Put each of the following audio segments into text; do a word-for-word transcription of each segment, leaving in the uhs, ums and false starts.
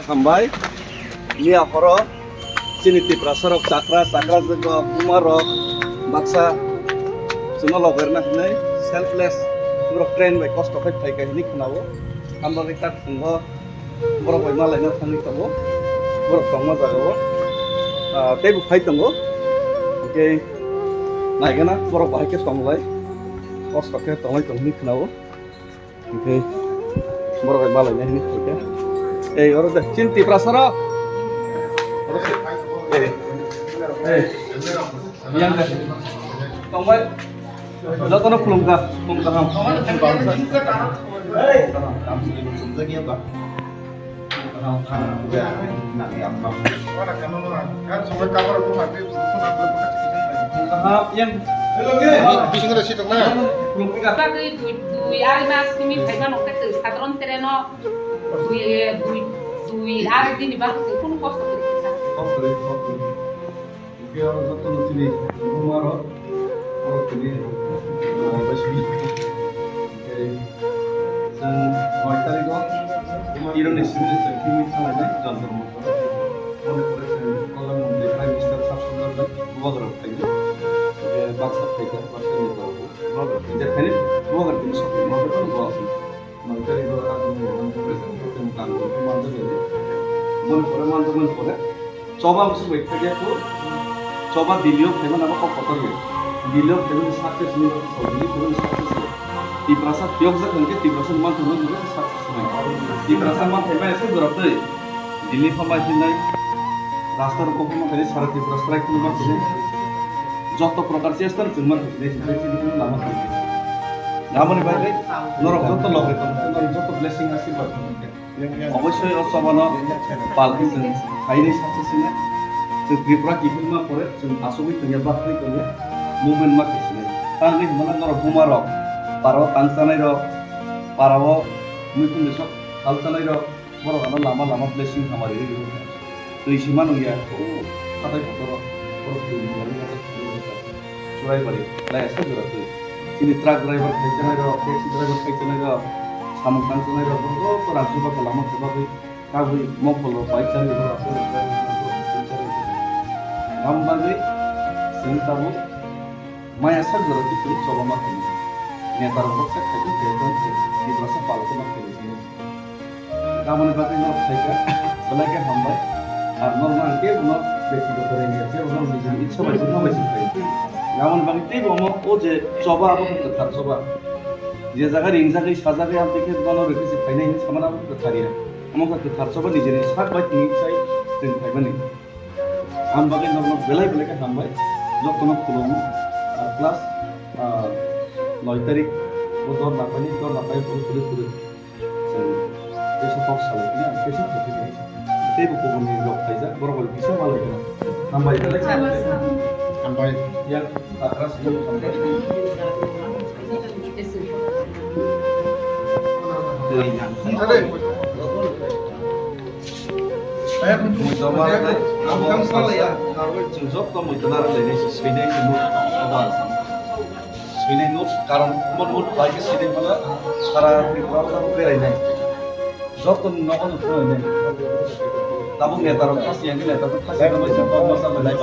Hambai, miya horo chini Tiprasa rok chakra, chakra jwk rok, buma rok, baksa chwngno logerna hinwi selfless borok train bai kosto khai phaikha hinwi khwnao. Hambai tak thwngwi borok bai malaina thangwi tongo, borok tongma jagao, ah, teibo phai tongo, hwnkhe naigana borok bahai khe tonglai, kosto khe tonglai tong hinwi khwnao. Hwnkhe borok bai malaina hinwi khaikha. Ei, oro de, chini Tiprasa rok. Oro se. Ei. Ei. Yang de. Tongbai. Jotono khulumkha. Khulumkha ham. Bising ada situ na. Bagwi dui, dui ari mas simi phaiba nokte twi sadron tereno dui, dui, dui ari dini bagwi twi kunu kosto kwrwi kisa. Kosto kwrwi, kosto kwrwi. Hwnkhe oro jotono chini buma rok, oro tini, ah, bai simi. Hwnkhe chwng noi tarikgo ironi simi chwng phimwi thanglainai Jantar Mantar. Boni pore chwng Pradhan Mantri Prime Minister Sab Sundar bai bubagra phainai. Hwnkhe baksa phaikha, baksa neta rok. Bubagra phaikha, bubagra tini sokphaima bai phano bo aswk. Noi tarikgo aswk ni present chwng kango manjak lai. Boni pore manjakmani pore choba bwswk bai khaikhe kho, choba Delhi o phaimani abo kok kotor ya. Delhi o phaimani success ni, Delhi o phaimani success ya. Tiprasa phiyokjak hwnkhe Tiprasa ni manthokno hwnkhe success nai. Tiprasa manthai maya se jorok twi. Delhi pha mai hinai, rasta rok kokma khainai sara Tripura strike kheno ma khainai. Joto prokar chesta no chwng ma khainai, chini lama khainai. Aboni bagwi norok joto loge tong, norok joto blessing asirwad tong. Obossoi o chobano pal khe chwng khainai saksa sina. Chwng Tripura kiphilma pore chwng asugwi tongya, bakhwlwi tongya, movement ma khe sinai. Tangwi hwnmano norok buma rok, paro tang chanai rok, parao muikhum bisok hal chanai rok, borok ano lama lama blessing hamari rwi rwi. Twi sima nungya, o hatai kotor borok twi ni gari gata Churaibari, lai asa jora twi. Chini truck driver khai chanai rok, taxi driver khai chanai rok, samung tang chanai rok, borok joto rang chuba ko lama chuba bai kabui mokol rok bai chanai rok, borok driver rok, borok twi chanai rok. Gam bagwi chwng tabuk maya sak jora twi chwng choba ma khainai. Neta rok baksa khai tong khai tong Tiprasa palok ma khainai. Tamoni bagwi norok phaikha, belai khe hambai. Ar norokno ang kebo no byaktigoto rengya, kebo no nijini itsa bai tongma bai se phai. Tamoni bagwi teibo omo o je choba abo khe kwthar choba. Je jaga ringjagwi sajagwi amtwi khe bono rwkhe se phainai hinwi samani abo khe kwthar ya. Omo khe kwthar choba nijini sak bai tongwi sai chwng phaimani. Ang bagwi norokno belai belai khe hambai, jotono khulumwi. Ar plus, ah, noi tarik o dor napaini, dor napai phuru phuru phuru. Chwng teisa kok salai phini ang teisa kok phini. Teibo kubun ni rok khaijak, borok bai kisa malai gana. Hambai belai khe. Hambai. Yang takra sini hambai. Tei yang. Muitu ma rwgwi abo chwng joto muitu na rwgwi se swinai se nuk abo ang swinai nuk, karon omo nuk bai khe swinai mano sara Tripura o tabuk berainai, joto ni nogo no phunuknai. Tabuk neta rok khasi yang neta rok khasi no bai se kok masa bai lai.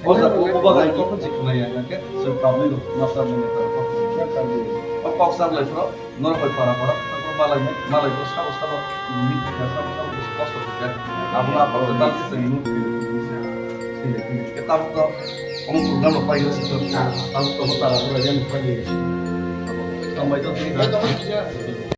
O jaga o bubagra kok jiknai ya, hwnkhe chwng public rok masa bai neta rok kok. O kok sa lai phuru. Norok bai para para, tamo malai, malai bo sabo sabo, ni kha sabo sabo, kosto kha. Abo na apa ko dal se ni. Sini, sini. Ke tabuk to, omo program rok pai se to, tabuk to tara pura yang pai. Tambai to sini.